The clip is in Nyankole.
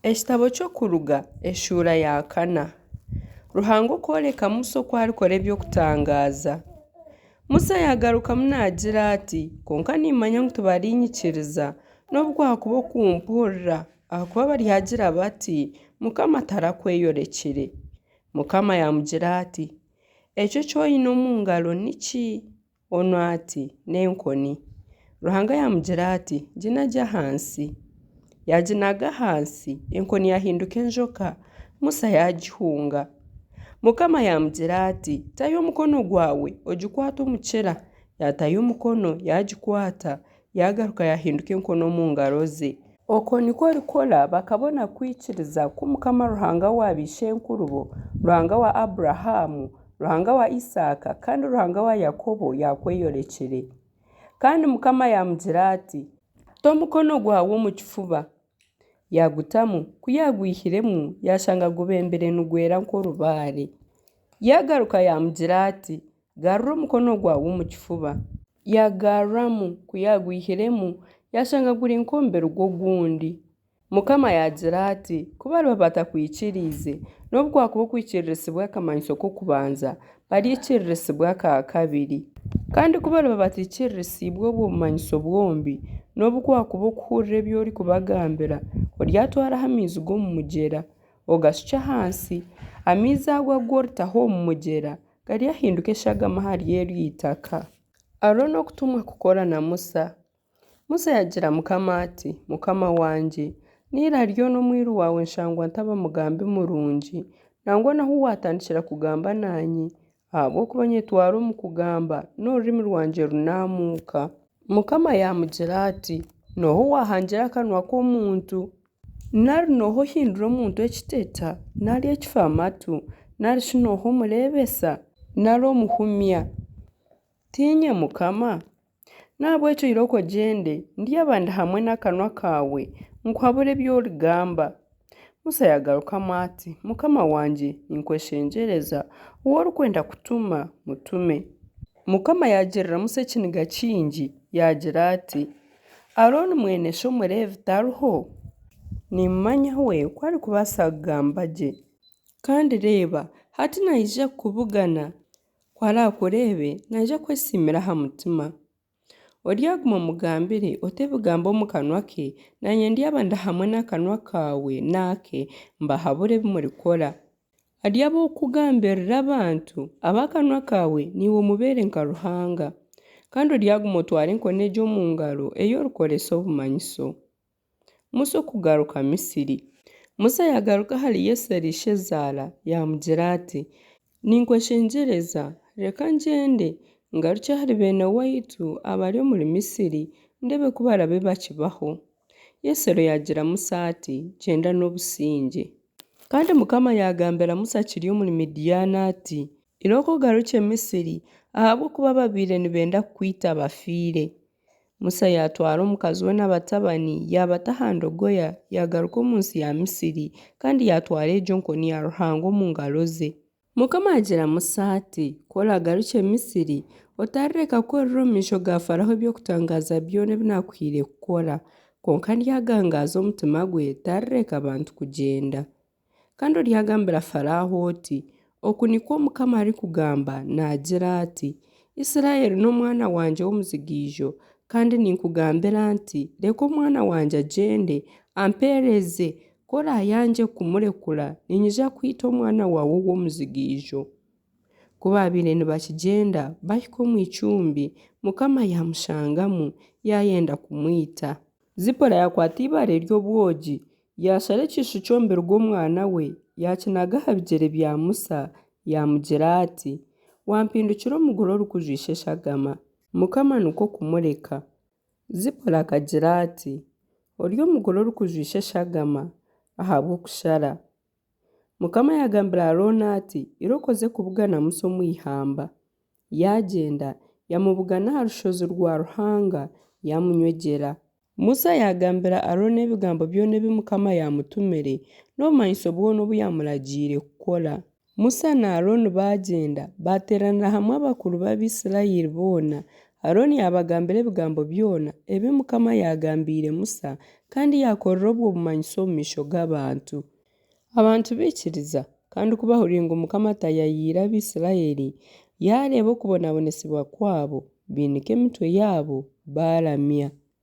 Ekitabo ky'Okuruga eshuura ya kana. Ruhanga okworeka Musa oku arikora eby'okutangaaza. Musa yaagarukamu naagira ati, Kwonka nimmanya ngu tibariinyikiriza, nobu kwakuba okumpurira, ahakuba baryagira bati, Mukama tarakweyorekire. Mukama yaamugira ati, Ekyo eki oine omu ngaro ni ki? Onu ati, N'enkoni. Ruhanga yaamugira ati, Ginagye ahansi. Yaaginaga ahansi, enkoni yaahinduka enjoka, Musa yaagihunga. Mukama yaamugira ati, Tayo omukono gwawe, ogikwate omukira. Yaatayo omukono, yaagikwata, yaagaruka yaahinduka enkoni omu ngaro ze. Okwo nikwo orikora bakabona kukwikiriza ku Mukama Ruhanga wa baishenkurubo, Ruhanga wa Abrahamu, Ruhanga wa Isaaka, kandi Ruhanga wa Yakobo yaakweyorekire. Kandi Mukama yaamugira ati, Ta omukono gwawe omu kifuba. Yaagutamu, ku yaagwihiremu, yaashanga gubembire nigwera nk'orubaare. Yaagaruka yaamugira ati, Garura omukono gwawe omu kifuba. Yaagugaruramu, ku yaagwihiremu, yaashanga guri nk'omubiri gw'ogundi. Mukama yaagira ati, Ku bariba batakwikiriize, nobu kwakuba okwikiririsibwa akamanyiso k'okubanza, baryaikiririsibwa aka kabiri. Kandi ku bariba bataikiririsiibwe obwo bumanyiso bwombi, nobu kwakuba okuhurira ebi orikubagambira, oryatwara aha maizi g'omu mugyera, ogashukye ahansi. Amaizi ago agu oritaha omu mugyera, garyahinduka eshagama ahari eryo itaka. Arooni okutumwa kukora na Musa. Musa yaagira Mukama ati, Mukama wangye, n'eira ryona omwiru waawe nshangwa ntaba mugambi murungi, nangwa n'ahu waatandikira kugamba naanye, ahabw'okuba nyetwara omu kugamba, n'orurimi rwangye runaamuuka. Mukama yaamugira ati, N'oha owaahangire akanwa k'omuntu? Nari n'oha ohindura omuntu ekiteta, nari ekifa-matu, nari shi n'oha omureebesa, nari omuhumya? Tiinye Mukama? N'ahabw'ekyo irooko ogyende, ndyaba ndi hamwe n'akanwa kaawe, nkuhabure ebi origamba. Musa yaagarukamu ati, Mukama wangye, ninkweshengyereza, ou orikwenda kutuma, mutume. Mukama yaagirira Musa ekiniga kingi, yaagira ati, Arooni mwene sho Omuleevi tariho? Nimmanya we ku arikubaasa kugamba gye. Kandi reeba, hati naija kukubugana, ku araakureebe, naija kwesiimira aha mutima. Oryaguma omugambire, ote ebigambo omu kanwa ke, naanye ndyaba ndi hamwe n'akanwa kaawe n'ake, mbahabure ebi murikora. Aryaba ow'okukugambirira abantu, abe akanwa kaawe, naiwe omubeere nka Ruhanga. Kandi oryaguma otware enkoni egi omu ngaro ei orikoresa obumanyiso. Musa okugaruka Misiri. Musa yaagaruka ahari Yesero ishezaara, yaamugira ati, Ninkweshengyereza, reka ngyende, ngarukye ahari beene waitu abari omuri Misiri, ndeebe ku baraabe bakibaho. Yesero yaagira Musa ati, Gyenda n'obusingye. Kandi Mukama yaagambira Musa akiri omuri Midiyani ati, Irooko ogarukye Misiri, ahabw'okuba ababaire nibenda kukwita bafiire. Musa yaatwara omukazi we n'abatabani, yaabata aha ndogoya, yaagaruka omu nsi ya Misiri, kandi yaatwara egyo nkoni ya Ruhanga omu ngaro ze. Mukama yaagira Musa ati, Ku oraagarukye Misiri, otarireka kukorera omu maisho ga Faraho eby'okutangaaza byona ebi naakuhaire kukora. Kwonka ndyagangaaza omutima gwe, tarireka bantu kugyenda. Kandi oryagambira Faraaho oti, Oku nikwo Mukama arikugamba naagira ati, Isiraeli n'omwana wangye w'omuzigaijo, kandi ninkugambira nti, Reka omwana wangye agyende, ampeereze, ku oraayangye kumurekura, niinyija kwita omwana waawe ow'omuzigaijo. Ku baabaire nibakigyenda, baahika omu icumbi, Mukama yaamushangamu, yaayenda kumwita. Zipora yaakwata eibaare ry'obwogi, yaashara ekishushu ky'omubiri gw'omwana we, yaakinaga aha bigyere bya Musa, yaamugira ati, Wampindukira omugore orikujwisha eshagama. Mukama nikwo kumureka. Zipora akagira ati, Ori omugore orikujwisha eshagama, ahabw'okushara. Mukama yaagambira Arooni ati, Irooko oze kubugana Musa omu ihamba. Yaagyenda, yaamubugana aha rushozi rwa Ruhanga, yaamunywegyera. Musa yaagambira Arooni ebigambo byona ebi Mukama yaamutumire, n'obumanyiso bwona obu yaamuragiire kukora. Musa na Arooni baagyenda, baateeranira hamwe abakuru b'Abaisiraeli boona. Arooni yaabagambira ebigambo byona ebi Mukama yaagambiire Musa, kandi yaakorera obwo bumanyiso omu maisho g'abantu. Abantu baikiriza, kandi ku baahuriire ngu Mukama ataayayiire Abaisiraeli, yaareeba okubonabonesibwa kwabo, bainika emitwe yaabo, baaramya.